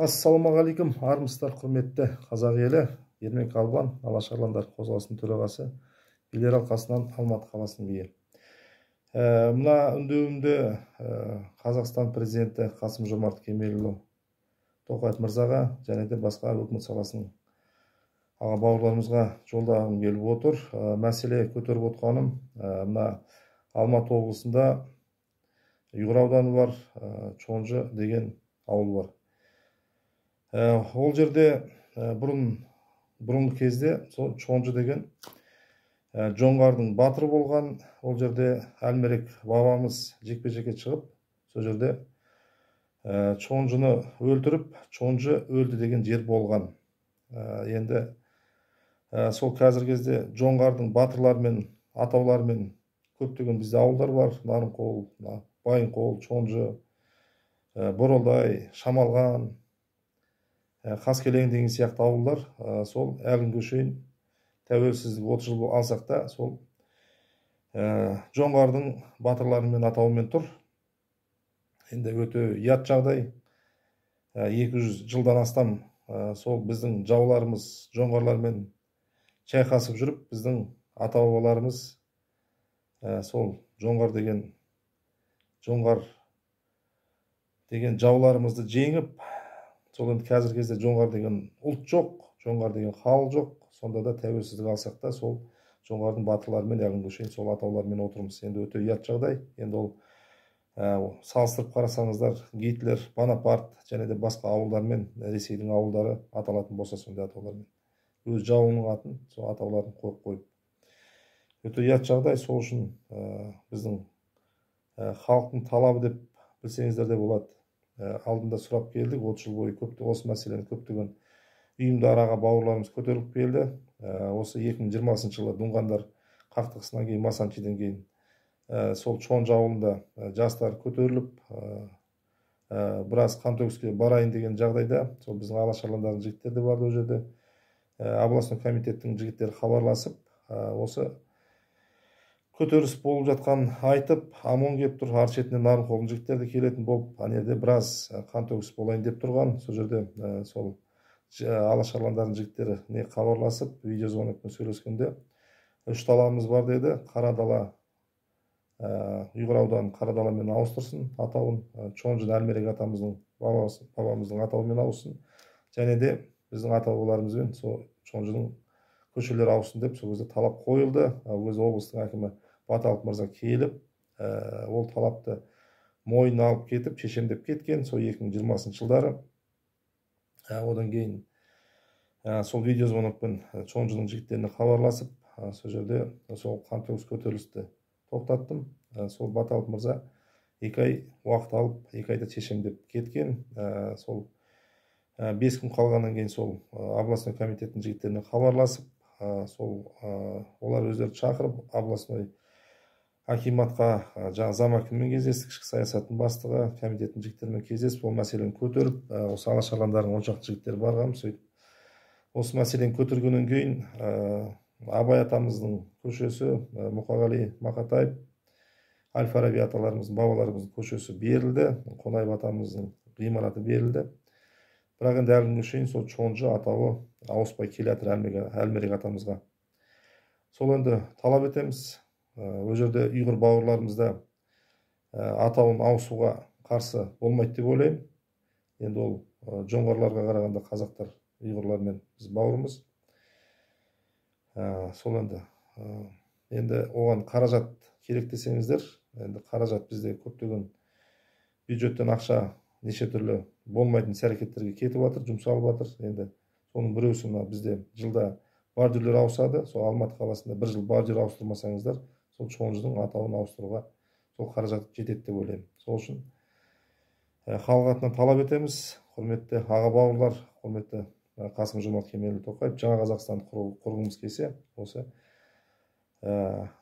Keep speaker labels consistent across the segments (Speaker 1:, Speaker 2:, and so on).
Speaker 1: Ассалаумағалейкум, армысыздар, құрметті қазақ елі. Ермек Албан, Алаш арландар қозғалысының төрағасы, билер алқасынан Алматы қаласының биі. Мына үндеуімді Қазақстан президенті Қасым Жомарт Кемелұлы Тоқаев мырзаға және де басқа өкімет саласының аға бауырларымызға жолдағым келіп отыр. Мәселе көтеріп отқаным, мына Алматы облысында Ұйғыр ауданы бар, Чонжы деген ауыл бар. Ол жерде бұрынғы кезде сол Чонжы деген жоңғардың батыры болған. Ол жерде Әлмерек бабамыз жекпе-жекке шығып, сол жерде Чонжыны өлтіріп, Чонжы өлді деген жер болған. Енді сол қазіргі кезде жоңғардың батырларымен, атауларымен көптеген бізде ауылдар бар. Нарынқол, Байынқол, Чонжы, Боролдай, Шамалған, Қаскелең деген сияқты ауылдар. Сол әлі күнге шейін тәуелсіздік 30 жыл алсақ та, сол жоңғардың батырларымен атауымен тұр. Енді өте ұят жағдай. 200 жылдан астам сол біздің жауларымыз жоңғарлармен шайқасып жүріп, біздің ата бабаларымыз сол жоңғар деген жауларымызды жеңіп, сол енді қазіргі кезде жоңғар деген ұлт жоқ, жоңғар деген халық жоқ. Сонда да тәуелсіздік алсақ та, сол жоңғардың батырларымен әлі күнге шейін сол атаулармен отырмыз. Енді өте ұят жағдай. Енді ол салыстырып қарасаңыздар, Гитлер, Бонапарт және де басқа ауылдармен, Ресейдің ауылдары аталатын болса, сондай атаулармен өз жауының атын сол атауларын қойып қойып, өте ұят жағдай. Сол үшін біздің халықтың талабы деп білсеңіздер де болады. Алдында сұрап келдік, 30 жыл бойы көпті осы мәселені көптеген ұйымдар, аға бауырларымыз көтеріп келді. Осы 2020 жылы Дұңғандар қақтығысынан кейін, Масанчиден кейін сол Чонжы ауылында жастар көтеріліп, біраз қантөгіске барайын деген жағдайда сол біздің Алаш арландарының жігіттері де барды ол жерде. Областной комитеттің жігіттері хабарласып, осы көтеріліс болып жатқан айтып, ОМОН келіп тұр, ар шетінен Нарынқолдың жігіттері де келетін болып, ана жерде біраз қантөгіс болайын деп тұрған. Сол жерде сол Алаш арландарының жігіттері не хабарласып, видеозвонокпен сөйлескенде, үш талабымыз бар деді. Қара дала, Ұйғыр ауданын Қара даламен ауыстырсын атауын, Чонжыны Әлмерек атамыздың бабамыздың атауымен ауыссын, және де біздің ата бабаларымызбен сол Чонжының көшелері ауыссын деп сол кезде талап қойылды. Ол кезде облыстың әкімі Баталов мырза келіп, ол талапты мойнына алып кетіп, шешем деп кеткен сол 2020 жылдары. Одан кейін сол видеозвонокпен Чонжының жігіттеріне хабарласып, сол жерде сол қантөгіс көтерілісті тоқтаттым. Сол Баталов мырза 2 ай уақыт алып, 2 айда шешем деп кеткен. Сол 5 күн қалғаннан кейін сол областной комитеттің жігіттеріне хабарласып, сол олар өздері шақырып, областной акиматқа жаңа зам әкіммен кездестік, ішкі саясаттың бастығы, комитеттің жігіттерімен кездесіп, ол мәселені көтеріп, осы Алаш арландарының 10 шақты жігіттері барған. Сөйтіп осы мәселені көтергеннен кейін Абай атамыздың көшесі, Мұқағали Мақатаев, Әл Фараби аталарымыздың, бабаларымыздың көшесі берілді, Қонаев атамыздың ғимараты берілді. Бірақ енді әлі күнге шейін сол Чонжы атауы ауыспай келе жатыр Әлмерек атамызға. Сол енді талап етеміз. Ол жерде ұйғыр бауырларымыз да атауын ауысуға қарсы болмайды деп ойлаймын. Енді ол жоңғарларға қарағанда қазақтар ұйғырлармен біз бауырмыз. Сол енді оған қаражат керек десеңіздер, енді қаражат бізде көптеген бюджеттен ақша неше түрлі болмайтын іс әрекеттерге кетіп жатыр, жұмсалып жатыр. Енді соның біреусі мына бізде жылда бордюрлер ауысады. Сол Алматы қаласында бір жыл бордюр ауыстырмасаңыздар, сол Чонжының атауын ауыстыруға сол қаражат жетеді деп ойлаймын. Сол үшін халық атынан талап етеміз, құрметті аға бауырлар, құрметті Қасым Жомарт Кемелұлы Тоқаев, жаңа Қазақстанды құрғымыз келсе, осы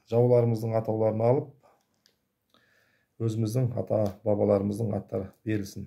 Speaker 1: жауларымыздың атауларын алып, өзіміздің ата бабаларымыздың аттары берілсін.